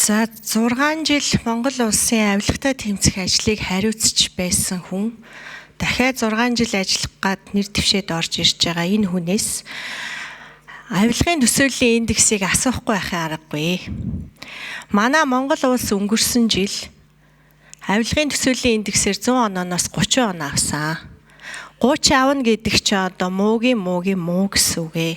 За, 6 жил Монгол улсын авилгатай тэмцэх ажлыг хариуцж байсан хүн дахиад 6 жил ажиллах гад нэр дэвшээд орж ирж байгаа энэ хүнээс авилгын төсөөллийн индексийг асуухгүй байхын аргагүй. Манай Монгол улс өнгөрсөн жил авилгын төсөөллийн индексээр 100 онооноос 30 оноо авсан. 30 авна гэдэг чи одоо муугийн муугийн муу гэсэн үг ээ.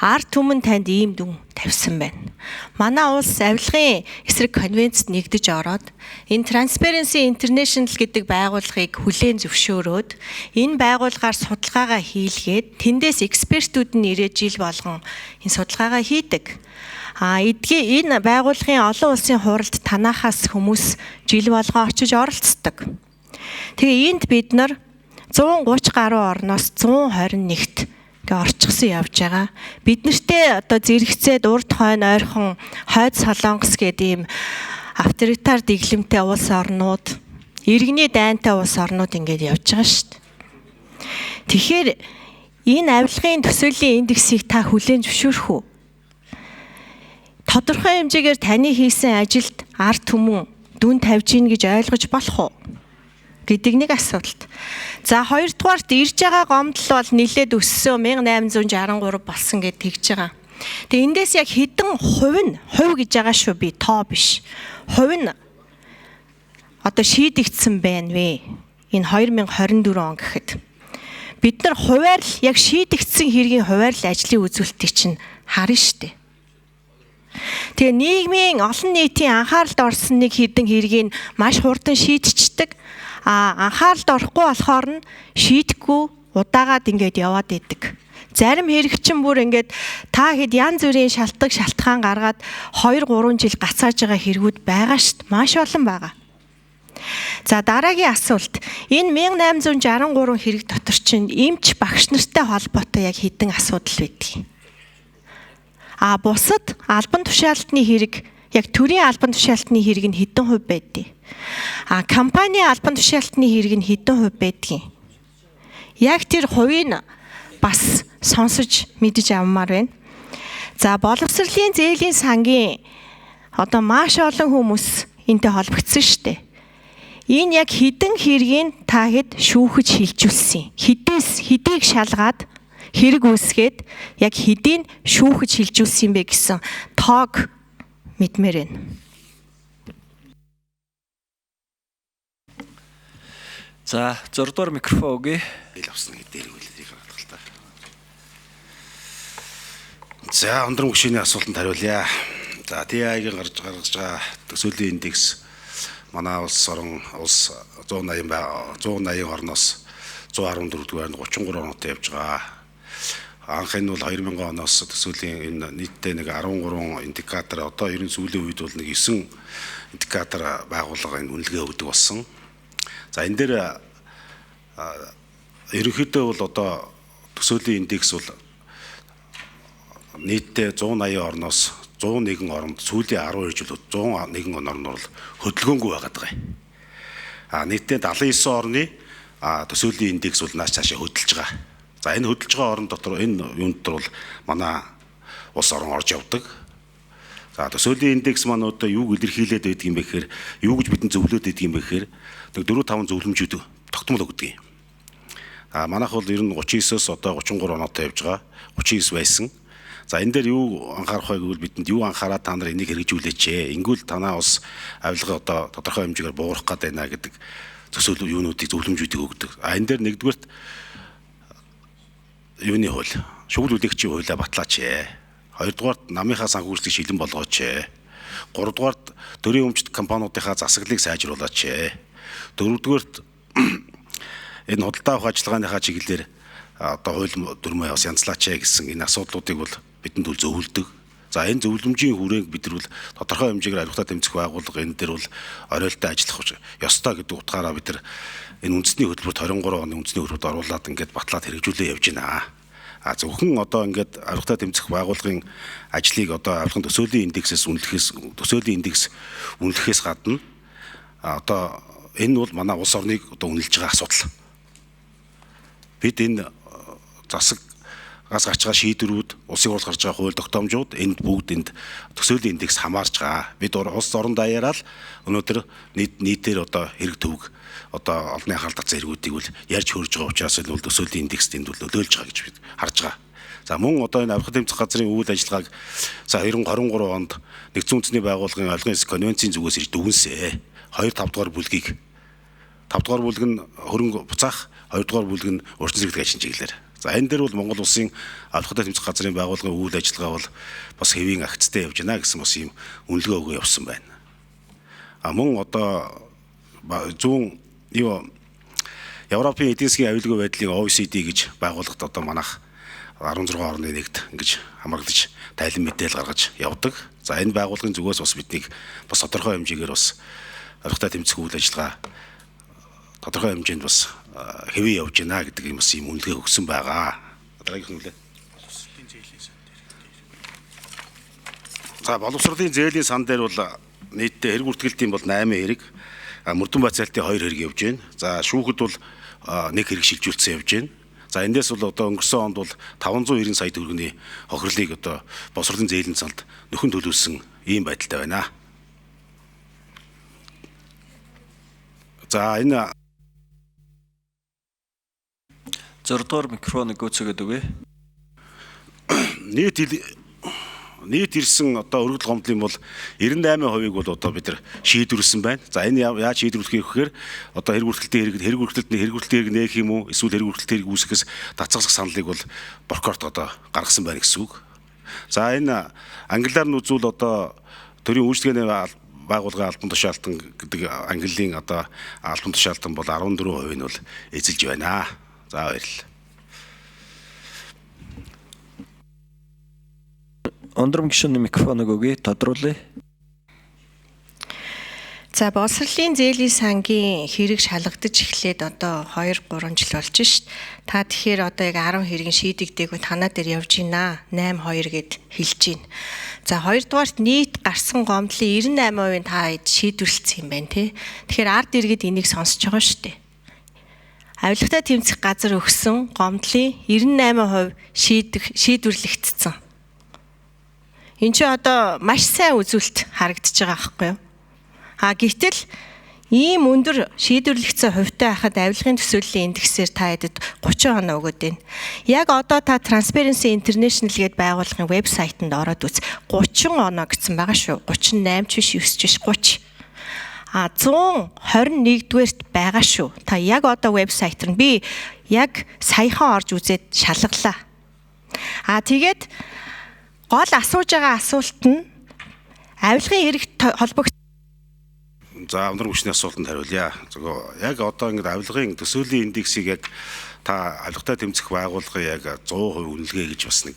Ард түмэн танд ийм дүн тавьсан байна. Манай улс авилгын эсрэг конвенцэд нэгдэж ороод энэ Transparency International гэдэг байгууллагыг хүлээн зөвшөөрөөд энэ байгууллагаар судалгаагаа хийлгээд тэндээс экспертүүд нь ирээд жил болгон энэ судалгаагаа хийдэг. А эдгээр энэ байгууллагын олон улсын хуралд танаахаас хүмүүс жил болгон очиж оролцдог. Тэгээ энд бид нар 130 гаруй орноос 121-т ингээ орчихсон явж байгаа. Бид нартэй одоо зэрэгцээд урд хойно ойрхон хойд Солонгос гэдэг ийм авторитар дэглэмтэй улс орнууд, иргэний дайнтай улс орнууд ингээд явж байгаа шүү дээ. Тэгэхээр энэ авилгын төсөөллийн индексийг та хүлээн зөвшөөрөх үү? Тодорхой хэмжээгээр таны хийсэн ажилд ард түмэн дүн тавьж ийн гэж ойлгож болох уу гэдэг нэг асуудалт. За, хоёрдугаарт ирж байгаа гомдол бол нэлээд өссөн, 1863 болсон гэд тэгж байгаа. Тэгээ эндээс яг хэдэн хувь нь, хувь гэж байгаа шүү, би тоо биш. Хувь нь одоо шийдэгдсэн байна вэ? Энэ 2024 он гэхэд бид нар хувиар л яг шийдэгдсэн хэргийн хувиар л ажлын үзүүлэлтийг чинь харна штэ. Тэгээ нийгмийн олон нийтийн анхааралд орсон нэг хэдэн хэргийг маш хурдан шийдчихдэг. А анхааралд орохгүй болохоор нь шийдэхгүй удаагаад ингээд яваад идэг. Зарим хэрэг чинь бүр ингээд та хэд янз бүрийн шалтгаан шалтгаан гаргаад 2 3 жил гацааж байгаа хэрэгүүд байгаа штт. Маш олон байгаа. За, дараагийн асуулт. Энэ 1863 хэрэг дотор чинь эмч багш нартай холбоотой яг хэдэн асуудал байдгийг. А бусад албан тушаалтны хэрэг, яг төрийн албан тушаалтны хэрэг нь хэдэн хувь байдгийг. А компани албан тушаалтны хэрэг нь хэдэн хувь байдгийг. Яг тэр хувийг бас сонсож мэдэж авмаар байна. За, боловсролын зээлийн сангийн одоо маш олон хүмүүс энтэй холбогдсон шүү дээ. Энэ яг хэдэн хэргийг та хэд шүүхэж хилжүүлсэн. Хэдээс хэдийг шалгаад хэрэг үүсгээд яг хэдийг шүүхэж хилжүүлсэн юм бэ гэсэн тоог мэдмээр байна. За, 6 дугаар микрофон өгье. Ил авсан гэдэг үйлдэлийг харагдах л та. За, өндөр мөшийн асуултанд хариулъя. За, TI-гийн гарч гаргаж байгаа төсөөлийн индекс манай улс орон улс 180 180 орноос 114 дугаар 33 оноотой явж байгаа. Анх энэ бол 2000 оноос төсөөлийн энэ нийтдээ нэг 13 индикатор, одоо ер нь сүүлийн үед бол нэг 9 индикатор байгууллага энэ үнэлгээ өгдөг болсон. За, энэ дээр ерөнхийдөө бол одоо төсөөлийн индекс бол нийтдээ 180 орноос 101 оронд сүүлийн 12 жил 101 орноор бол хөдөлгөөнгүй байгаад байгаа юм. А нийтдээ 79 орны төсөөлийн индекс бол нааш цаашаа хөдөлж байгаа. За, энэ хөдөлж байгаа орн дотор энэ юун дотор бол манай улс орон орж явдаг. За, төсөөлийн индекс маань одоо юуг илэрхийлээд байдаг юм бэ гэхээр, юу гэж бидэнд зөвлөд байдаг юм бэ гэхээр нэг 4 5 зөвлөмжүүд тогтмол өгдөг юм. А манайх бол ер нь 39-оос одоо 33 оноотой явж байгаа. 39 байсан. За, энэ дээр юу анхаарах вэ гэвэл бидэнд юу анхаараа та нар энийг хэрэгжүүлээч ээ. Ингүүл танаа улс авилга одоо тодорхой хэмжээгээр буурах гээд байна гэдэг төсөөл юунуудыг зөвлөмжүүдийг өгдөг. А энэ дээр нэгдүгээрт юуны хууль, шүгэл үлээгчийн хуулиа батлаач ээ. Хоёрдугаарт намынхаа санхүүжилтийг шилэн болгооч ээ. Гуравдугаарт төрийн өмчт компаниудынхаа засаглалыг сайжруулаач ээ. Дөрөвдүгээрт энэ худалдаа авах ажиллагааныхаа чиглэлээр одоо хууль дүрмээ бас янзлаач ээ гэсэн энэ асуудлуудыг бол бидэнд бол зөвлөдөг. За, энэ зөвлөмжийн хүрээнд бид нар бол тодорхой хэмжээгээр авилгатай тэмцэх байгууллага энэ дээр бол оройлтой ажиллах ёстой гэдэг утгаараа бид нар энэ үндэсний хөтөлбөрт 23 оны үндэсний хөтөлбөрт оруулаад ингээд батлаад хэрэгжүүлээ явж байна. А зөвхөн одоо ингээд авилгатай тэмцэх байгууллагын ажлыг одоо авилгын төсөөлийн индексээс үнэлэхээс, төсөөлийн индекс үнэлэхээс гадна одоо энэ бол манай улс орныг одоо үнэлж байгаа асуудал. Бид энэ засаг гарч байгаа шийдвэрүүд, улсын хурал гарч байгаа хууль тогтоомжууд энд бүгд энд төсөөлийн индекс хамаарч байгаа. Бид улс орон даяараа л өнөөдөр нийтээр одоо хэрэг төвөг одоо олонний анхаарал татсан хэрэгүүдийг бол ярьж хөрж байгаа учраас энэ бол төсөөлийн индекс энд бол нөлөөлж байгаа гэж бид харж байгаа. За мөн одоо энэ авилгын тэмцэх газрын үйл ажиллагааг за 2023 онд Нэгдсэн Үндэсний байгууллагын авилгын эсрэг конвенцийн зүгээс ирж дүгнсэн. 2 5 дугаар бүлгийг 5 дугаар бүлэг нь хөрөнгө буцаах, 2 дугаар бүлэг нь урьдчилан сэргийлэх ажлын чиглэлээр. За энэ дээр бол Монгол улсын авилгатай тэмцэх газрын байгууллагын үйл ажиллагаа бол бас хэвийн агцтай явж байна гэсэн бас ийм үнэлгээ өгөө явсан байна. А мөн одоо зүүн юу Европын эдийн засгийн аюулгүй байдлын OECD гэж байгууллагт одоо манайх 16 орны нэгт ингэж хамрагдаж тайлан мэдээлэл гаргаж явдаг. За энэ байгууллагын зүгээс бас биднийг бас тодорхой хэмжээгээр бас авилгатай тэмцэх үйл ажиллагаа тодорхой хэмжээнд бас хэвээ явж байна гэдэг юм бас ийм үнэлгээ өгсөн байгаа. Дараагийнх нь үлээ. За боловсролын зээлийн сан дээр бол нийтдээ хэрэг бүртгэлтийн бол 8 хэрэг, мөрдөн бацаалтын 2 хэрэг явж байна. За шүүхэд бол 1 хэрэг шилжүүлсэн явж байна. За эндээс бол одоо өнгөрсөн онд бол 590 сая төгрөгийн хохирлыг одоо боловсролын зээлийн санд нөхөн төлөвлөсөн ийм байдалтай байна. За энэ 6 дугаар микрофоныг гүйцэгээд өгье. Нийт ирсэн одоо өргөдөл гомдлын бол 98%-ийг бол одоо бид нар шийдвэрлсэн байна. За энэ яаж шийдвэрлэх юм гэхээр одоо хэрэг бүртгэлтийн хэрэг хэрэг хэрэг нээх юм уу эсвэл хэрэг бүртгэлтийн хэрэг үүсгэхээс татгалзах саналыг бол прокурорт одоо гаргасан байна гэсэн үг. За энэ англиар нь үзвэл одоо төрийн үйлчилгээний байгууллагын албан тушаалтан гэдэг ангиллын одоо албан тушаалтан бол 14% нь бол эзэлж байна. За баярлалаа. Ундрам гишүүний микрофоныг өгье, тодруулъя. За боловсролын зээлийн сангийн хэрэг шалгагдаж эхлээд одоо 2 3 жил болж шít. Та тэгэхээр одоо яг 10 хэргийн шийдэгдээгүй танаа дээр явж байна. 8 2 гэд хэлж байна. За хоёрдугаарт нийт гарсан гомдлын 98% та хэд шийдвэрлэсэн юм байна те. Тэгэхээр ард иргэд энийг сонсож байгаа шүү дээ. Авилгатай тэмцэх газар өгсөн гомдлын 98% шийдвэрлэгдсэн. Энд чи одоо маш сайн үзүүлэлт харагдаж байгаа байхгүй юу? А гэтэл ийм өндөр шийдвэрлэгдсэн хувьтай байхад авилгын төсөөллийн индексээр та хэдэд 30 оноо өгöd байна. Яг одоо та Transparency International гээд байгууллагын вебсайтанд ороод үз. 30 оноо гэсэн байгаа шүү. 38 ч биш, 9 ч биш, 30. А 121-дүгээрт байгаа шүү. Та яг одоо вебсайт руу би яг саяхан орж үзээд шалгалаа. А тэгээд гол асууж байгаа асуулт нь авилгын эрэгт холбогдсон. За өндөр хүчний асуултанд хариулъя. Зөвхөн яг одоо ингэ авилгын төсөөлийн индексийг яг та авилгатай тэмцэх байгууллагын яг 100% үнэлгээ гэж бас нэг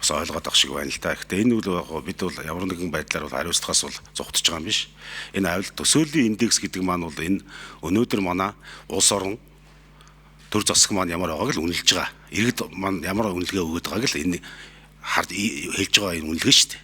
бас ойлгоод байх шиг байна л да. Гэхдээ энэ үл бид бол ямар нэгэн байдлаар бол хариуцлагаас бол зугтаж байгаа юм биш. Энэ авилга төсөөлийн индекс гэдэг маань бол энэ өнөөдөр манай улс орон төр засаг маань ямар байгааг л үнэлж байгаа. Иргэд маань ямар үнэлгээ өгöd байгааг л энэ хэлж байгаа энэ үнэлгээ шүү дээ.